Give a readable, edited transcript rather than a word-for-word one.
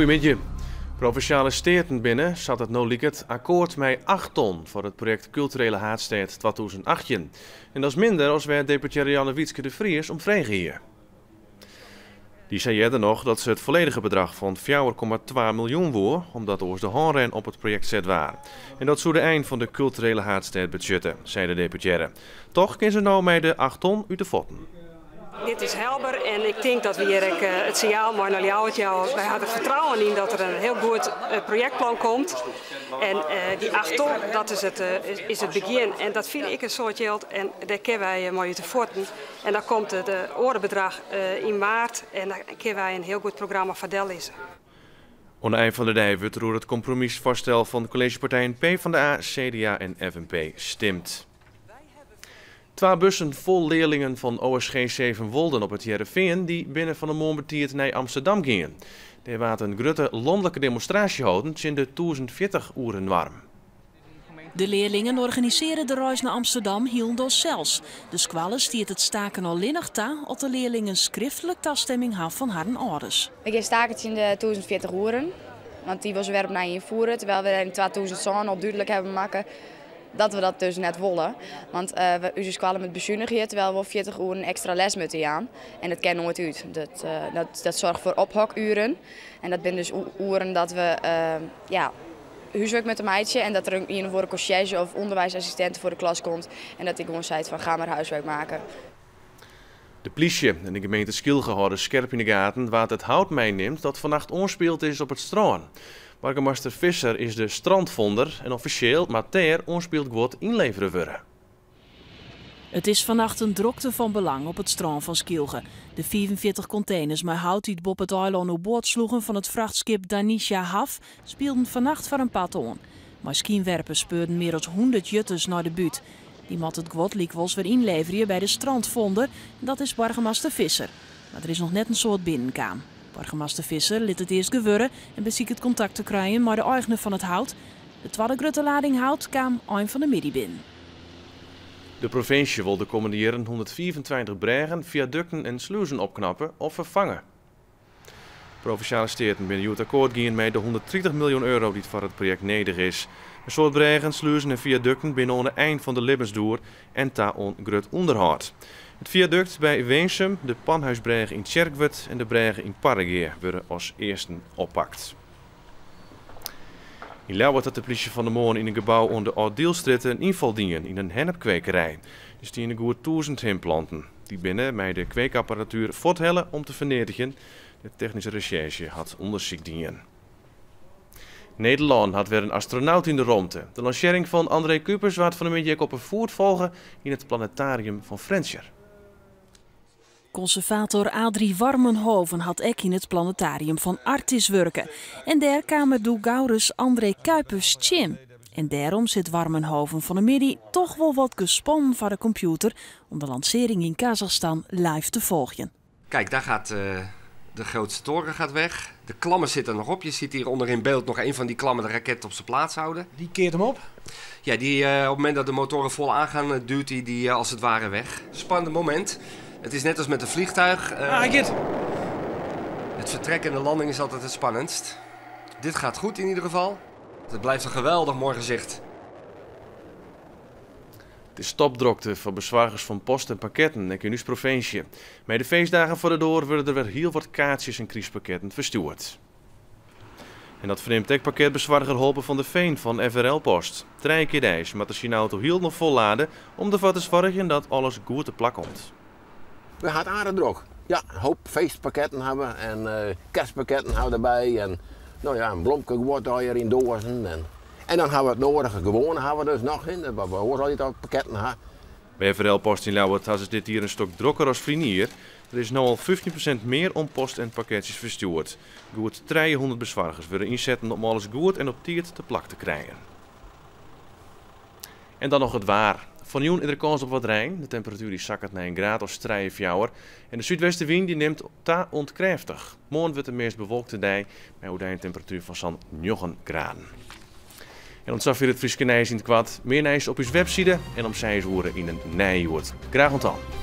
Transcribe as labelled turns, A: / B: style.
A: Goeiemiddei. Provinsjale Steaten binne, sa't it no liket, akkoart mei 8 ton foar it projekt Kulturele Haadstêd 2018. En dat is minder as wêr't deputearre Jannewietske de Vries om frege hie. Dy sei earder noch dat se it folledige bedrach fan 4,2 miljoen woe, omdat oars de hânrem op it projekt set waard. En dat soe de ein fan de Kulturele Haadstêd betsjutte, sei de deputearre. Toch kin se no mei de 8 ton út de fuotten.
B: Dit is helber en ik tink dat we hjir ek it sinjaal mei nei Ljouwert jouwe. Wy hawwe der fertrouwen yn dat der in hiel goed projektplan komt. En dy 8 ton, dat is it, is it begjin. En dat fyn ik in soad jild en dêr kinne wy mei út de fuotten. En dan komt it oare bedrach yn maart en dan kinne wy in hiel goed programma foar dellizze.
A: Oan de ein fan de dei wurdt der oer it kompromisfoarstel fan de kolleezjepartijen PvdA, CDA en FNP stimd. Twa bussen fol learlingen fan OSG Sevenwolden op It Hearrenfean dy binne fan 'e moarn betiid nei Amsterdam gien. Dêr waard in grutte lanlike demonstraasje holden tsjin de 1040 oerenoarm.
C: De learlingen organisearje de reis nei Amsterdam hielendal sels. De skoalle stiet it staken allinnich ta as de learlingen skriftlik tastimming hawwe fan harren âlders.
D: We gean staken tsjin de 1040 oeren, want dy wolle se wer opnij ynfiere, terwijl we yn 2007 al dúdlik hawwe makke dat we dat dus net wolle. Want uh, ús skoalle moat besunigje, terwijl we 40 oeren ekstra les moatte jaan. En dat kin noait út. Dat, dat, dat soarget foar ophokueren. En dat binne dus oeren dat we ja, húswurk moatte meitsje en dat der ien of oare conciërge of ûnderwiisassistint foar de klas komt en dat dy gewoan seit fan ga maar huiswerk maken.
A: De plysje en de gemeente Skylge hâlde skerp yn de gaten wa't it hout meinimt dat fannacht oanspield is op it strân. Boargemaster Visser is de strandvonder en offisjeel moat dêr oanspield guod ynlevere wurde.
C: It is fannacht in drokte fan belang op it strân fan Skylge. De 45 konteners mei hout dy't boppe it eilân oer board sloegen fan it frachtskip Danisha Haf spielden fannacht foar in part oan. Mei skynwerpers speurden mear as 100 jutters nei de bút. Dy moat it guod lykwols wer ynleverje by de strandvonder. Dat is boargemaster Visser. Mar der is noch net in soad binnenkaam. Boargemaster Visser lit it earst gewurde en besiket kontakt te krijen mei de eigener fan it hout. De twadde grutte lading hout kaam ein fan de middei binnen.
A: De provinsje wol de kommende jierren 125 brêgen, fiadukten en sluzen opknappe of ferfange. Provinsjale Steaten binne hjoed akkoart gien mei de 130 miljoen euro dy't foar it projekt nedich is. In soad brêgen, sluzen en fiadukten binne oan de ein fan de libbensdoer en ta oan grut ûnderhâld. It fiadukt by Winsum, de Panhuisbrêge yn Tsjerkwert en de brêge yn Parregea wurde as earsten oppakt. Yn Ljouwert hat de plysje fan 'e moarn yn in gebou oan de Ald-Dielstrjitte in ynfal dien yn in hennepkwekerij. Der stiene goed 1000 himpplanten. Dy binne mei de kweekapparatuer fuorthelle om te ferneatigjen. De technyske resjerzje hat ûndersyk dien. Nederlân hat wer in astronaut yn de romte. De lansearring fan André Kuipers waard fan 'e middei ek op 'e foet folge yn it planetarium fan Frjentsjer.
C: Konservator Adrie Warmenhoven hat ek yn it planetarium fan Artis wurke. En dêr kaam er doe gauris André Kuipers tsjin. En dêrom sit Warmenhoven fan 'e middei toch wol wat gespannen foar de kompjûter om de lansearring yn Kazachstan live te folgjen.
E: Kijk, daar gaat de grootste toren gaat weg. De klammen zitten nog op. Je ziet hier onder in beeld nog een van die klammen de raket op zijn plaats houden.
F: Die keert hem op?
E: Ja, die, op het moment dat de motoren vol aangaan, duwt hij die als het ware weg. Spannend moment. Het is net als met een vliegtuig.
F: Ah, hij gaat.
E: Het vertrek en de landing is altijd het spannendst. Dit gaat goed in ieder geval. Het blijft een geweldig mooi gezicht.
A: It is topdrokte foar besoargers fan post en pakketten ek yn ús provinsje. Mei de feestdagen foar de doar wurde der wer hiel wat kaartsjes en krystpakketten ferstjoerd. En dat fernimt ek pakketbesoarger Holpe van der Veen fan FRL Post. Trije kear deis moat er syn auto hielendal follade om derfoar te soargjen dat alles goed te plak komt.
G: We ha it aardich drok. Ja, in hoop feestpakketten ha we en kerstpakketten ha we derby en no ja, in blomke guod allegear yn doazen en, en dan ha we it nodige gewoane ha we dus noch, hè, wat we oars altyd al pakketten ha.
A: By FRL Post yn Ljouwert ha se it dit jier in stok drokker as ferline jier. Der is no al 15% mear oan post en pakketsjes ferstjoerd. Goed 300 besoargers wurde ynsetten om alles goed en op tiid te plak te krijen. En dan noch it waar. Fan 'e jûn is der kâns op wat rein. De temperatuer dy sakket nei in graad as trije, fjouwer. En de súdwestewyn dy nimt ta oant krêftich. Moarn wurdt de meast bewolkte dei mei oerdei in temperatuer fan sa'n 9 graden. En oant safier it Fryske nijs yn it koart. Mear nijs op ús webside en om 6 oere yn in Nij Hjoed. Graach oant dan.